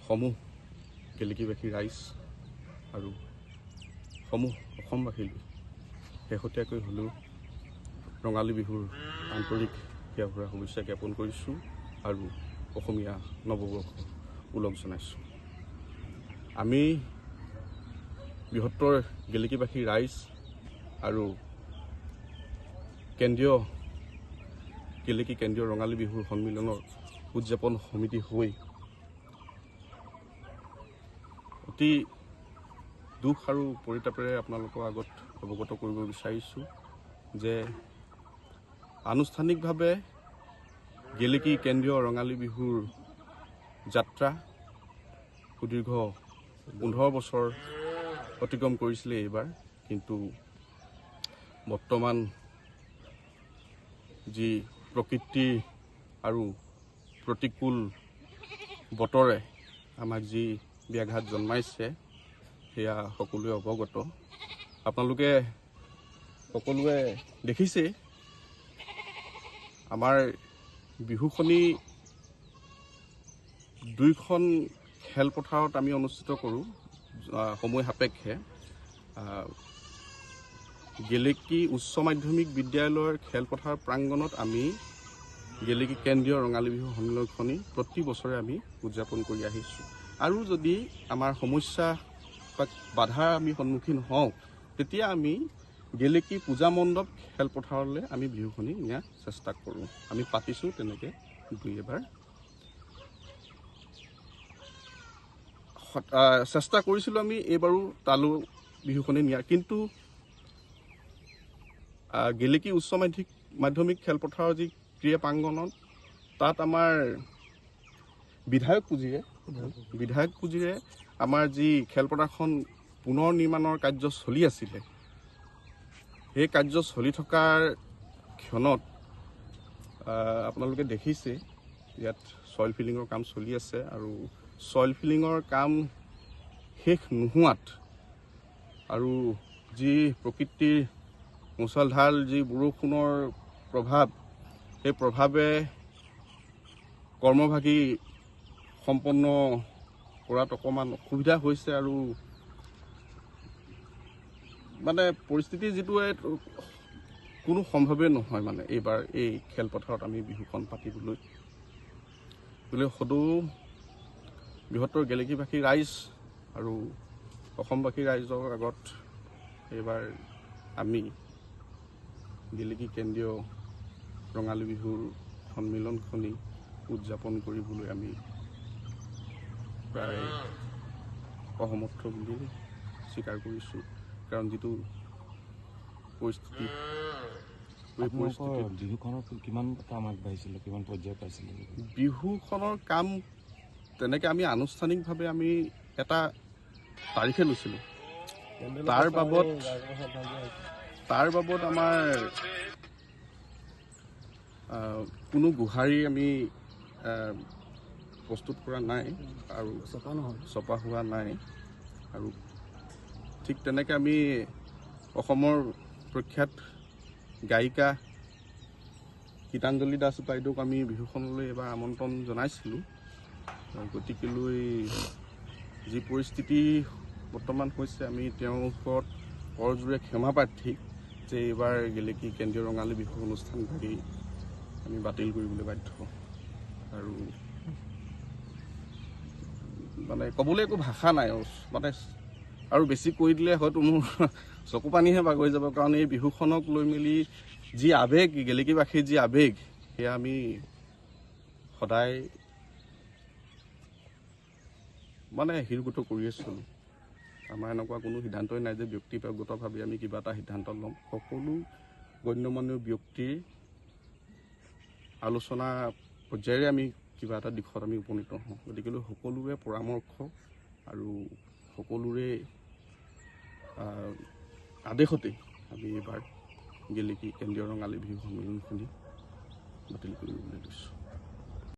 সমূহ গেলেকীবাসী ৰাইজ আৰু সমূহ অসমবাসীলৈ শেহতীয়াকৈ হ'লেও ৰঙালী বিহুৰ আন্তৰিক হিয়া ভৰা শুভেচ্ছা জ্ঞাপন কৰিছোঁ আৰু অসমীয়া নৱবৰ্ষ ওলগ জনাইছোঁ। আমি বৃহত্তৰ গেলেকীবাসী ৰাইজ আৰু কেন্দ্ৰীয় গেলেকী কেন্দ্ৰীয় ৰঙালী বিহুৰ সন্মিলনৰ উদযাপন সমিতি হৈ অতি দুখ আৰু পৰিতাপেৰে আপোনালোকৰ আগত অৱগত কৰিব বিচাৰিছোঁ যে আনুষ্ঠানিকভাৱে গেলেকী কেন্দ্ৰীয় ৰঙালী বিহুৰ যাত্ৰা সুদীৰ্ঘ 15 বছৰ অতিক্ৰম কৰিছিলে এইবাৰ, কিন্তু বৰ্তমান যি প্ৰকৃতি আৰু প্ৰতিকূল বতৰে আমাক যি ব্যাঘাত জন্মাইছে সেয়া সকলোৱে অৱগত। আপোনালোকে সকলোৱে দেখিছে আমাৰ বিহুখনি দুইখন খেলপথাৰত আমি অনুষ্ঠিত কৰোঁ সময় সাপেক্ষে। গেলেকী উচ্চ মাধ্যমিক বিদ্যালয়ৰ খেলপথাৰ প্ৰাংগণত আমি গেলেকী কেন্দ্ৰীয় ৰঙালী বিহু সন্মিলনখনি প্ৰতি বছৰে আমি উদযাপন কৰি আহিছোঁ। আৰু যদি আমাৰ সমস্যা বা বাধাৰ আমি সন্মুখীন হওঁ, তেতিয়া আমি গেলেকী পূজা মণ্ডপ খেলপথাৰলৈ আমি বিহুখনি নিয়াৰ চেষ্টা কৰোঁ। আমি পাতিছোঁ তেনেকৈ দুই এবাৰ চেষ্টা কৰিছিলোঁ আমি এইবাৰো তালৈ বিহুখনি নিয়াৰ, কিন্তু গেলেকী উচ্চ মাধ্যমিক খেলপথাৰৰ যি ক্ৰীড়া প্ৰাংগণত তাত আমাৰ বিধায়ক পুঁজিৰে আমাৰ যি খেলপথাৰখন পুনৰ নিৰ্মাণৰ কাৰ্য চলি আছিলে, সেই কাৰ্য চলি থকাৰ ক্ষণত আপোনালোকে দেখিছে ইয়াত ছইল ফিলিঙৰ কাম চলি আছে আৰু ছইল ফিলিঙৰ কাম শেষ নোহোৱাত আৰু যি প্ৰকৃতিৰ মুচলধাৰ যি বৰষুণৰ প্ৰভাৱ, সেই প্ৰভাৱে কৰ্মভাগী সম্পন্ন কৰাত অকণমান অসুবিধা হৈছে আৰু মানে পৰিস্থিতি যিটোৱে কোনো সম্ভৱেই নহয় মানে এইবাৰ এই খেলপথাৰত আমি বিহুখন পাতিবলৈ। গতিকে সদৌ বৃহত্তৰ গেলেকীবাসী ৰাইজ আৰু অসমবাসী ৰাইজৰ আগত এইবাৰ আমি গেলেকী কেন্দ্ৰীয় ৰঙালী বিহুৰ সন্মিলনখনি উদযাপন কৰিবলৈ আমি প্ৰায় অসমৰ্থ বুলি স্বীকাৰ কৰিছোঁ। কাৰণ যিটো পৰিস্থিতি, পৰিস্থিতিত বিহুখনৰ কিমান কাম আগবাঢ়িছিলে, কিমান পৰ্যায় পাইছিলে? বিহুখনৰ কাম তেনেকৈ আমি আনুষ্ঠানিকভাৱে আমি এটা তাৰিখে লৈছিলোঁ, তাৰ বাবদ আমাৰ কোনো গোহাৰি আমি প্ৰস্তুত কৰা নাই আৰু ছপা হোৱা নাই। আৰু ঠিক তেনেকৈ আমি অসমৰ প্ৰখ্যাত গায়িকা গীতাঞ্জলি দাস বাইদেউক আমি বিহুখনলৈ এবাৰ আমন্ত্ৰণ জনাইছিলোঁ। গতিকেলৈ যি পৰিস্থিতি বৰ্তমান হৈছে, আমি তেওঁৰ ওচৰত কৰযোৰে ক্ষমা প্ৰাৰ্থী যে এইবাৰ গেলেকী কেন্দ্ৰীয় ৰঙালী বিহু অনুষ্ঠানভাগি আমি বাতিল কৰিবলৈ বাধ্য। আৰু মানে ক'বলৈ একো ভাষা নাই, মানে আৰু বেছি কৈ দিলে হয়তো মোৰ চকু পানীহে বাগৰি যাব। কাৰণ এই বিহুখনক লৈ মেলি যি আৱেগ, গেলেকীবাসীৰ যি আৱেগ, সেয়া আমি সদায় মানে শিৰগত কৰিয়ে চলোঁ। আমাৰ এনেকুৱা কোনো সিদ্ধান্তই নাই যে ব্যক্তিগতভাৱে আমি কিবা এটা সিদ্ধান্ত ল'ম। সকলো গণ্যমান্য ব্যক্তিৰ আলোচনা পৰ্যায়েৰে আমি কিবা এটা দিশত আমি উপনীত হওঁ। গতিকেলৈ সকলোৰে পৰামৰ্শ আৰু সকলোৰে আদেশতেই আমি এইবাৰ গেলেকী কেন্দ্ৰীয় ৰঙালী বিহু সন্মিলনখনি বাতিল কৰিবলৈ লৈছোঁ।